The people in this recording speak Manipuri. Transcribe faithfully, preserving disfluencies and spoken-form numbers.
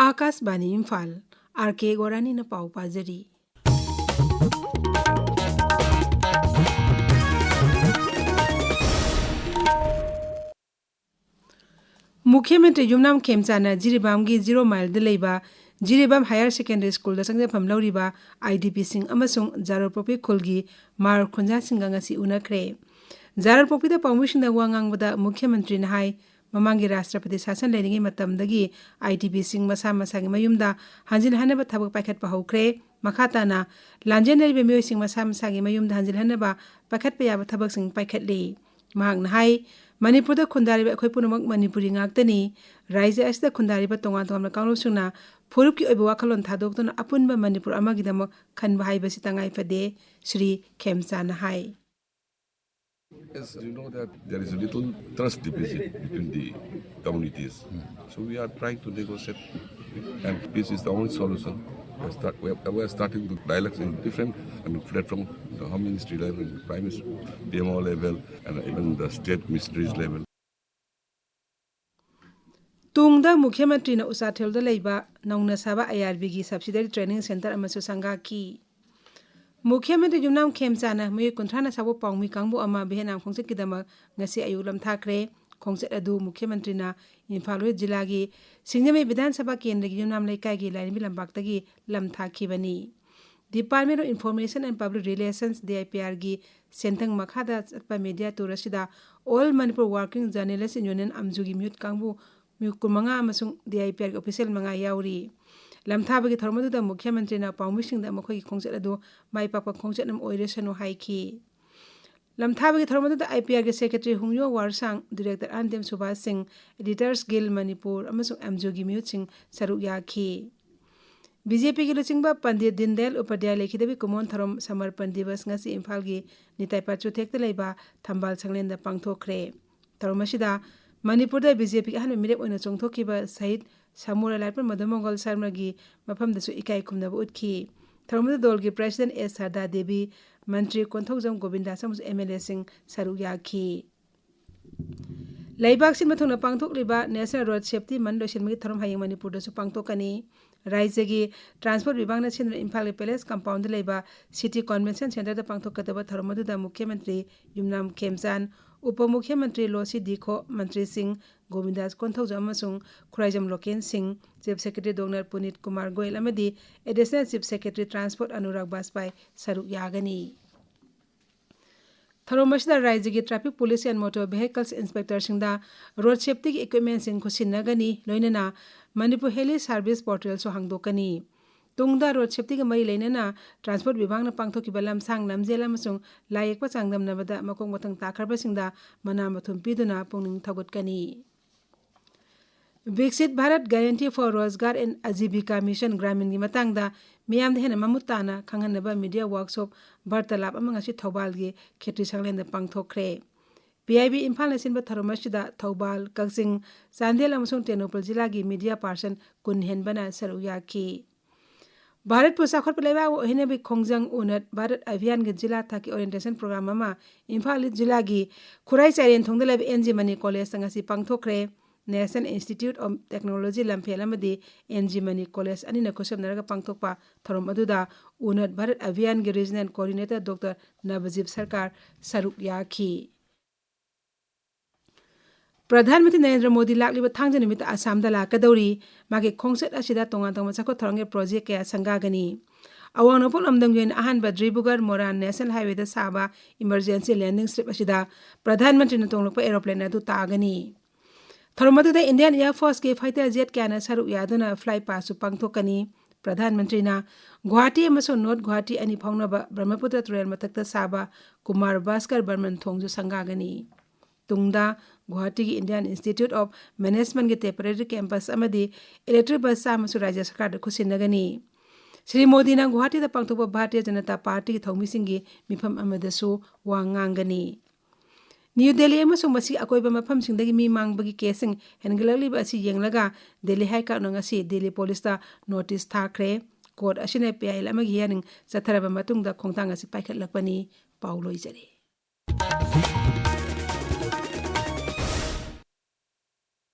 ꯑꯥꯀꯥꯁꯕꯥꯅꯤ ꯏꯝꯐꯥꯜ, ꯑꯥꯔ ꯀꯦ ꯒꯣꯔꯥꯅꯤꯅ ꯄꯥꯎ ꯄꯥꯖꯔꯤ꯫ ꯃꯨꯈ꯭ꯌ ꯃꯟꯇ꯭ꯔꯤ ꯌꯨꯝꯅꯥꯝ ꯈꯦꯝꯆꯥꯟꯅ ꯖꯤꯔꯤꯕꯥꯝꯒꯤ ꯖꯤꯔꯣ ꯃꯥꯏꯜꯗ ꯂꯩꯕ ꯖꯤꯔꯤꯕꯥꯝ ꯍꯥꯌꯔ ꯁꯦꯀꯦꯟꯗꯔꯤ ꯁ꯭ꯀꯨꯜꯗ ꯆꯪꯖꯐꯝ ꯂꯧꯔꯤꯕ ꯑꯥꯏ ꯗꯤ ꯄꯤꯁꯤꯡ ꯑꯃꯁꯨꯡ ꯖꯥꯔꯣꯜꯄꯣꯛꯄꯤ ꯈꯨꯜꯒꯤ ꯃꯥꯔ ꯈꯨꯟꯖꯥꯁꯤꯡꯒ ꯉꯁꯤ ꯎꯅꯈ꯭ꯔꯦ꯫ ꯖꯥꯔꯣꯜꯄꯣꯛꯄꯤꯗ ꯄꯥꯎꯃꯤꯁꯤꯡꯅ ꯋꯥ ꯉꯥꯡꯕꯗ ꯃꯨꯈ꯭ꯌ ꯃꯟꯇ꯭ꯔꯤꯅ ꯍꯥꯏ, ꯃꯃꯥꯡꯒꯤ ꯔꯥꯁꯇ꯭ꯔꯄꯇꯤ ꯁꯥꯁꯟ ꯂꯩꯔꯤꯉꯩ ꯃꯇꯝꯗꯒꯤ ꯑꯥꯏ ꯗꯤ ꯄꯤꯁꯤꯡ ꯃꯁꯥ ꯃꯁꯥꯒꯤ ꯃꯌꯨꯝꯗ ꯍꯟꯖꯤꯟꯍꯟꯅꯕ ꯊꯕꯛ ꯄꯥꯏꯈꯠꯄ ꯍꯧꯈ꯭ꯔꯦ꯫ ꯃꯈꯥ ꯇꯥꯅ ꯂꯥꯟꯖꯦꯟꯅꯔꯤꯕ ꯃꯤꯑꯣꯏꯁꯤꯡ ꯃꯁꯥ ꯃꯁꯥꯒꯤ ꯃꯌꯨꯝꯗ ꯍꯟꯖꯤꯟꯍꯟꯅꯕ ꯄꯥꯏꯈꯠꯄ ꯌꯥꯕ ꯊꯕꯛꯁꯤꯡ ꯄꯥꯏꯈꯠꯂꯤ꯫ ꯃꯍꯥꯛꯅ ꯍꯥꯏ, ꯃꯅꯤꯄꯨꯔꯗ ꯈꯨꯟꯗꯥꯔꯤꯕ ꯑꯩꯈꯣꯏ ꯄꯨꯝꯅꯃꯛ ꯃꯅꯤꯄꯨꯔꯤ ꯉꯥꯛꯇꯅꯤ꯫ ꯔꯥꯏꯖ꯭ꯌ ꯑꯁꯤꯗ ꯈꯨꯟꯗꯥꯔꯤꯕ ꯇꯣꯉꯥꯟ ꯇꯣꯉꯥꯟꯕ ꯀꯥꯡꯂꯨꯞꯁꯤꯡꯅ ꯐꯨꯔꯨꯞꯀꯤ ꯑꯣꯏꯕ ꯋꯥꯈꯜꯂꯣꯟ ꯊꯥꯗꯣꯛꯇꯨꯅ ꯑꯄꯨꯟꯕ ꯃꯅꯤꯄꯨꯔ ꯑꯃꯒꯤꯗꯃꯛ ꯈꯟꯕ ꯍꯥꯏꯕꯁꯤ ꯇꯉꯥꯏ ꯐꯗꯦ, ꯁ꯭ꯔꯤ ꯈꯦꯝꯆꯥꯅ ꯍꯥꯏ꯫ As you know that there is a little trust deficit between the communities. So we are trying to negotiate and peace is the only solution. We are, start, we are, we are starting the dialogues in different, I mean, platform, the Home Ministry level, Prime Minister, P M O level, and even the state missionaries level. ꯇꯨꯡꯗ ꯃꯨꯈ꯭ꯌ ꯃꯟꯇ꯭ꯔꯤꯅ ꯎꯆꯥꯊꯦꯜꯗ ꯂꯩꯕ ꯅꯧꯅ ꯁꯥꯕ ꯑꯥꯏ ꯑꯥꯔ ꯕꯤꯒꯤ subsidiary training centre ꯑꯃꯁꯨ ꯁꯪꯒꯥꯈꯤ꯫ ꯃꯨꯈ꯭ꯌ ꯃꯟꯇ꯭ꯔꯤ ꯌꯨꯝꯅꯥꯝ ꯈꯦꯝꯆꯥꯅ ꯃꯤꯑꯣꯏ ꯀꯨꯟꯊ꯭ꯔꯥꯅ ꯁꯥꯕ ꯄꯥꯎꯃꯤ ꯀꯥꯡꯕꯨ ꯑꯃ ꯚꯤꯌꯦꯠꯅꯥꯝ ꯈꯣꯡꯆꯠꯀꯤꯗꯃꯛ ꯉꯁꯤ ꯑꯌꯨꯛ ꯂꯝꯊꯥꯈ꯭ꯔꯦ꯫ ꯈꯣꯡꯆꯠ ꯑꯗꯨ ꯃꯨꯈ꯭ꯌ ꯃꯟꯇ꯭ꯔꯤꯅ ꯏꯝꯐꯥꯜ ꯋꯦꯁ ꯖꯤꯂꯥꯒꯤ ꯁꯤꯡꯖꯃꯩ ꯕꯤꯙꯥꯟ ꯁꯚꯥ ꯀꯦꯟꯗ꯭ꯔꯒꯤ ꯌꯨꯝꯅꯥꯝ ꯂꯩꯀꯥꯏꯒꯤ ꯂꯥꯏꯔꯦꯝꯕꯤ ꯂꯝꯄꯥꯛꯇꯒꯤ ꯂꯝꯊꯥꯈꯤꯕꯅꯤ꯫ Department of Information and Public Relations, D I P R ꯒꯤ ꯁꯦꯟꯊꯪ ꯃꯈꯥꯗ ꯆꯠꯄ media tour ꯑꯁꯤꯗ All Manipur Working Journalist Union, ꯑꯝꯖꯨꯒꯤ ꯃꯤꯍꯨꯠ ꯀꯥꯡꯕꯨ ꯃꯤꯍꯨꯠ ꯀꯨꯟꯃꯉꯥ ꯑꯃꯁꯨꯡ D I P R ꯒꯤ official ꯃꯉꯥ ꯌꯥꯎꯔꯤ꯫ ꯂꯝꯊꯥꯕꯒꯤ ꯊꯧꯔꯝ ꯑꯗꯨꯗ ꯃꯨꯈ꯭ꯌ ꯃꯟꯇ꯭ꯔꯤꯅ ꯄꯥꯎꯃꯤꯁꯤꯡꯗ ꯃꯈꯣꯏꯒꯤ ꯈꯣꯡꯆꯠ ꯑꯗꯨ ꯃꯥꯏ ꯄꯥꯛꯄ ꯈꯣꯡꯆꯠ ꯑꯃ ꯑꯣꯏꯔꯁꯅꯨ ꯍꯥꯏꯈꯤ꯫ ꯂꯝꯊꯥꯕꯒꯤ ꯊꯧꯔꯝ ꯑꯗꯨꯗ I P R ꯒꯤ secretary ꯍꯨꯡꯌꯣ ꯋꯥꯔꯁꯥꯡ, director ꯑꯥꯔ ꯑꯦꯟ ꯗꯦꯝ ꯁꯨꯕꯥꯁ ꯁꯤꯡ, editors guild ꯃꯅꯤꯄꯨꯔ ꯑꯃꯁꯨꯡ ꯑꯝꯖꯨꯒꯤ ꯃꯤꯍꯨꯠꯁꯤꯡ ꯁꯔꯨꯛ ꯌꯥꯈꯤ꯫ ꯕꯤ ꯖꯦ ꯄꯤꯒꯤ ꯂꯨꯆꯤꯡꯕ ꯄꯟꯗꯤꯠ ꯗꯤꯟꯗꯌꯥꯜ ꯎꯄꯥꯙ꯭ꯌꯥꯌ ꯂꯩꯈꯤꯗꯕꯒꯤ ꯀꯨꯝꯑꯣꯟ ꯊꯧꯔꯝ ꯁꯃꯔꯄꯟ ꯗꯤꯕꯁ ꯉꯁꯤ ꯏꯝꯐꯥꯜꯒꯤ ꯅꯤꯇꯥꯏ ꯄꯥꯠ ꯆꯨꯊꯦꯛꯇ ꯂꯩꯕ ꯊꯝꯕꯥꯜ ꯁꯪꯂꯦꯟꯗ ꯄꯥꯡꯊꯣꯛꯈ꯭ꯔꯦ꯫ ꯊꯧꯔꯝ ꯑꯁꯤꯗ ꯃꯅꯤꯄꯨꯔꯗ ꯕꯤ ꯖꯦ ꯄꯤꯒꯤ ꯑꯍꯥꯟꯕ ꯃꯤꯔꯦꯞ ꯑꯣꯏꯅ ꯆꯣꯡꯊꯣꯛꯈꯤꯕ ꯁꯍꯤꯗ ꯁꯃꯨꯔꯥ ꯂꯥꯏꯠꯄꯝ ꯃꯗꯟ ꯃꯣꯡꯒꯣꯜ ꯁꯔꯃꯒꯤ ꯃꯐꯝꯗꯁꯨ ꯏꯀꯥꯏ ꯈꯨꯝꯅꯕ ꯎꯠꯈꯤ꯫ ꯊꯧꯔꯝ ꯑꯗꯨꯗ ꯗꯣꯜꯒꯤ president ꯑꯦꯁ ꯁꯔꯗꯥ ꯗꯦꯕꯤ, ꯃꯟꯇ꯭ꯔꯤ ꯀꯣꯟꯊꯧꯖꯝ ꯒꯣꯕꯤꯟꯗꯥꯁ ꯑꯃꯁꯨꯡ M L A ꯁꯤꯡ ꯁꯔꯨꯛ ꯌꯥꯈꯤ꯫ ꯂꯩꯕꯥꯛ ꯁꯤꯟꯕ ꯊꯨꯡꯅ ꯄꯥꯡꯊꯣꯛꯂꯤꯕ National Road Safety Month ꯂꯣꯏꯁꯤꯟꯕꯒꯤ ꯊꯧꯔꯝ ꯍꯌꯦꯡ ꯃꯅꯤꯄꯨꯔꯗꯁꯨ ꯄꯥꯡꯊꯣꯛꯀꯅꯤ꯫ ꯔꯥꯏꯖ꯭ꯌꯒꯤ ꯇ꯭ꯔꯥꯟꯁꯄꯣꯔꯠ ꯋꯤꯚꯥꯒꯅ ꯁꯤꯟꯗꯨꯅ ꯏꯝꯐꯥꯜꯒꯤ ꯄꯦꯂꯦꯁ ꯀꯝꯄꯥꯎꯟꯗ ꯂꯩꯕ ꯁꯤꯇꯤ ꯀꯟꯚꯦꯟꯁꯟ ꯁꯦꯟꯇꯔꯗ ꯄꯥꯡꯊꯣꯛꯀꯗꯕ ꯊꯧꯔꯝ ꯑꯗꯨꯗ ꯃꯨꯈ꯭ꯌ ꯃꯟꯇ꯭ꯔꯤ ꯌꯨꯝꯅꯥꯝ ꯈꯦꯝꯆꯥꯟ, ꯎꯄ ꯃꯨꯈ꯭ꯌ ꯃꯟꯇ꯭ꯔꯤ ꯂꯣꯁꯤ ꯗꯤꯈꯣ, ꯃꯟꯇ꯭ꯔꯤꯁꯤꯡ ꯒꯣꯕꯤꯟꯗꯥꯁ ꯀꯣꯟꯊꯧꯖꯝ ꯑꯃꯁꯨꯡ ꯈꯨꯔꯥꯏꯖꯝ ꯂꯣꯀꯦꯟ ꯁꯤꯡ, chief secretary doctor Puneet Kumar Goel ꯑꯃꯗꯤ additional chief secretary transport Anurag Bajpai ꯁꯔꯨꯛ ꯌꯥꯒꯅꯤ꯫ ꯊꯧꯔꯝ ꯑꯁꯤꯗ ꯔꯥꯏꯖ꯭ꯌꯒꯤ traffic police and motor vehicles inspectorꯁꯤꯡꯗ ꯔꯣꯗ ꯁꯦꯐꯇꯤꯒꯤ ꯏꯀ꯭ꯋꯤꯞꯃꯦꯟꯁꯤꯡ ꯈꯨꯠꯁꯤꯟꯅꯒꯅꯤ, ꯂꯣꯏꯅꯅ ꯃꯅꯤꯄꯨꯔ ꯍꯦꯂꯤ ꯁꯥꯔꯚꯤꯁ ꯄꯣꯔꯇꯦꯜꯁꯨ ꯍꯥꯡꯗꯣꯛꯀꯅꯤ꯫ ꯇꯨꯡꯗ ꯔꯣꯗ ꯁꯦꯐꯇꯤꯒ ꯃꯔꯤ ꯂꯩꯅꯅ ꯇ꯭ꯔꯥꯟꯁꯄꯣꯔꯠ ꯋꯤꯚꯥꯒꯅ ꯄꯥꯡꯊꯣꯛꯈꯤꯕ ꯂꯝꯁꯥꯡ ꯂꯝꯖꯦꯜ ꯑꯃꯁꯨꯡ ꯂꯥꯏ ꯌꯦꯛꯄ ꯆꯥꯡꯗꯝꯅꯕꯗ ꯃꯈꯣꯡ ꯃꯊꯪ ꯇꯥꯈ꯭ꯔꯕꯁꯤꯡꯗ ꯃꯅꯥ ꯃꯊꯨꯝ ꯄꯤꯗꯨꯅ ꯄꯨꯛꯅꯤꯡ ꯊꯧꯒꯠꯀꯅꯤ꯫ Viksit Bharat Guarantee for Rojgar and Ajibika Mission Graminꯒꯤ ꯃꯇꯥꯡꯗ ꯃꯤꯌꯥꯝꯗ ꯍꯦꯟꯅ ꯃꯃꯨꯠ ꯇꯥꯅ ꯈꯪꯍꯟꯅꯕ media workshop ꯕꯥꯔꯇꯥꯂꯥꯞ ꯑꯃ ꯉꯁꯤ ꯊꯧꯕꯥꯜꯒꯤ ꯈꯦꯇ꯭ꯔꯤ ꯁꯪꯂꯦꯟꯗ ꯄꯥꯡꯊꯣꯛꯈ꯭ꯔꯦ꯫ PIB ꯏꯝꯐꯥꯜꯅ ꯁꯤꯟꯕ ꯊꯧꯔꯝ ꯑꯁꯤꯗ ꯊꯧꯕꯥꯜ, ꯀꯛꯆꯤꯡ, ꯆꯥꯟꯗꯦꯜ ꯑꯃꯁꯨꯡ ꯇꯦꯡꯅꯧꯄꯜ ꯖꯤꯂꯥꯒꯤ media person ꯀꯨꯟ ꯍꯦꯟꯕꯅ ꯁꯔꯨꯛ ꯌꯥꯈꯤ꯫ ꯚꯥꯔꯠꯄꯨ ꯆꯥꯎꯈꯠꯄ ꯂꯩꯕꯥꯛ ꯑꯃ ꯑꯣꯏꯍꯟꯅꯕꯒꯤ ꯈꯣꯡꯖꯪ ꯎꯟꯅꯠ ꯚꯥꯔꯠ ꯑꯚꯤꯌꯥꯟꯒꯤ ꯖꯤꯂꯥ ꯊꯥꯛꯀꯤ orientation program ꯑꯃ ꯏꯝꯐꯥꯜ ꯏꯁ ꯖꯤꯂꯥꯒꯤ ꯈꯨꯔꯥꯏ ꯆꯥꯏꯔꯦꯟꯊꯣꯡꯗ ꯂꯩꯕ ꯑꯦꯟ ꯖꯤ ꯃꯅꯤ ꯀꯣꯂꯦꯖꯇ ꯉꯁꯤ ꯄꯥꯡꯊꯣꯛꯈ꯭ꯔꯦ꯫ National Institute of Technology ꯂꯝꯐꯦꯜ ꯑꯃꯗꯤ ꯑꯦꯟ ꯖꯤ ꯃꯅꯤ ꯀꯣꯂꯦꯖ ꯑꯅꯤꯅ ꯈꯨꯠꯁꯝꯅꯔꯒ ꯄꯥꯡꯊꯣꯛꯄ ꯊꯧꯔꯝ ꯑꯗꯨꯗ ꯎꯟꯅꯠ ꯚꯥꯔꯠ ꯑꯚꯤꯌꯥꯟꯒꯤ regional coordinator ꯗꯣꯛꯇꯔ ꯅꯕꯖꯤꯞ ꯁꯔꯀꯥꯔ ꯁꯔꯨꯛ ꯌꯥꯈꯤ꯫ ꯄ꯭ꯔꯙꯥꯟ ꯃꯟꯇ꯭ꯔꯤ ꯅꯔꯦꯟꯗ꯭ꯔ ꯃꯣꯗꯤ ꯂꯥꯛꯂꯤꯕ ꯊꯥꯡꯖ ꯅꯨꯃꯤꯠꯇ ꯑꯁꯥꯝꯗ ꯂꯥꯛꯀꯗꯧꯔꯤ꯫ ꯃꯥꯒꯤ ꯈꯣꯡꯆꯠ ꯑꯁꯤꯗ ꯇꯣꯉꯥꯟ ꯇꯣꯉꯥꯟꯕ ꯆꯥꯎꯈꯠ ꯊꯧꯔꯥꯡꯒꯤ project ꯀꯌꯥ ꯁꯪꯒꯥꯒꯅꯤ꯫ ꯑꯋꯥꯡ ꯅꯣꯡꯄꯣꯛ ꯂꯝꯗꯝꯒꯤ ꯑꯣꯏꯅ ꯑꯍꯥꯟꯕ ꯗꯤꯕ꯭ꯔꯨꯒꯔ ꯃꯣꯔꯥꯟ National Highwayꯗ ꯁꯥꯕ emergency landing strip ꯑꯁꯤꯗ ꯄ꯭ꯔꯙꯥꯟ ꯃꯟꯇ꯭ꯔꯤꯅ ꯇꯣꯡꯂꯛꯄ aeroplane ꯑꯗꯨ ꯇꯥꯒꯅꯤ꯫ ꯊꯧꯔꯝ ꯑꯗꯨꯗ Indian Air Forceꯀꯤ fighter jet ꯀꯌꯥꯅ ꯁꯔꯨꯛ ꯌꯥꯗꯨꯅ fly pastꯁꯨ ꯄꯥꯡꯊꯣꯛꯀꯅꯤ꯫ ꯄ꯭ꯔꯙꯥꯟ ꯃꯟꯇ꯭ꯔꯤꯅ ꯒꯨꯋꯥꯍꯥꯇꯤ ꯑꯃꯁꯨꯡ ꯅꯣꯔꯊ ꯒꯨꯋꯥꯍꯥꯇꯤ ꯑꯅꯤ ꯐꯥꯎꯅꯕ ꯕ꯭ꯔꯍ꯭ꯃꯄꯨꯇ꯭ꯔ ꯇꯨꯔꯦꯜ ꯃꯊꯛꯇ ꯁꯥꯕ ꯀꯨꯃꯥꯔ ꯚꯥꯁꯀꯔ ꯕꯔꯃꯟ ꯊꯣꯡꯁꯨ ꯁꯪꯒꯥꯒꯅꯤ꯫ ꯇꯨꯡꯗ ꯒꯨꯋꯥꯍꯥꯇꯤꯒꯤ Indian Institute of Managementꯀꯤ temporary campus ꯑꯃꯗꯤ electric bus ꯆꯥꯝꯃꯁꯨ ꯔꯥꯖ꯭ꯌ ꯁꯔꯀꯥꯔꯗ ꯈꯨꯠꯁꯤꯟꯅꯒꯅꯤ꯫ ꯁ꯭ꯔꯤ ꯃꯣꯗꯤꯅ ꯒꯨꯋꯥꯍꯥꯇꯤꯗ ꯄꯥꯡꯊꯣꯛꯄ ꯚꯥꯔꯇꯤꯌ ꯖꯅꯇꯥ ꯄꯥꯔꯇꯤꯒꯤ ꯊꯧꯃꯤꯁꯤꯡꯒꯤ ꯃꯤꯐꯝ ꯑꯃꯗꯁꯨ ꯋꯥ ꯉꯥꯡꯒꯅꯤ꯫ ꯅ꯭ꯌꯨ ꯗꯦꯜꯂꯤ ꯑꯃꯁꯨꯡ ꯃꯁꯤꯒꯤ ꯑꯀꯣꯏꯕ ꯃꯐꯝꯁꯤꯡꯗꯒꯤ ꯃꯤ ꯃꯥꯡꯕꯒꯤ caseꯁꯤꯡ ꯍꯦꯟꯒꯠꯂꯛꯂꯤꯕ ꯑꯁꯤ ꯌꯦꯡꯂꯒ ꯗꯦꯜꯂꯤ ꯍꯥꯏ ꯀꯣꯔꯠꯅ ꯉꯁꯤ ꯗꯦꯜꯂꯤ ꯄꯨꯂꯤꯁꯇ notice ꯊꯥꯈ꯭ꯔꯦ꯫ ꯀꯣꯔꯠ ꯑꯁꯤꯅ ꯄꯤꯌꯥꯏꯜ ꯑꯃꯒꯤ hearing ꯆꯠꯊꯔꯕ ꯃꯇꯨꯡꯗ ꯈꯣꯡꯊꯥꯡ ꯑꯁꯤ ꯄꯥꯏꯈꯠꯂꯛꯄꯅꯤ꯫ ꯄꯥꯎ ꯂꯣꯏꯖꯔꯦ꯫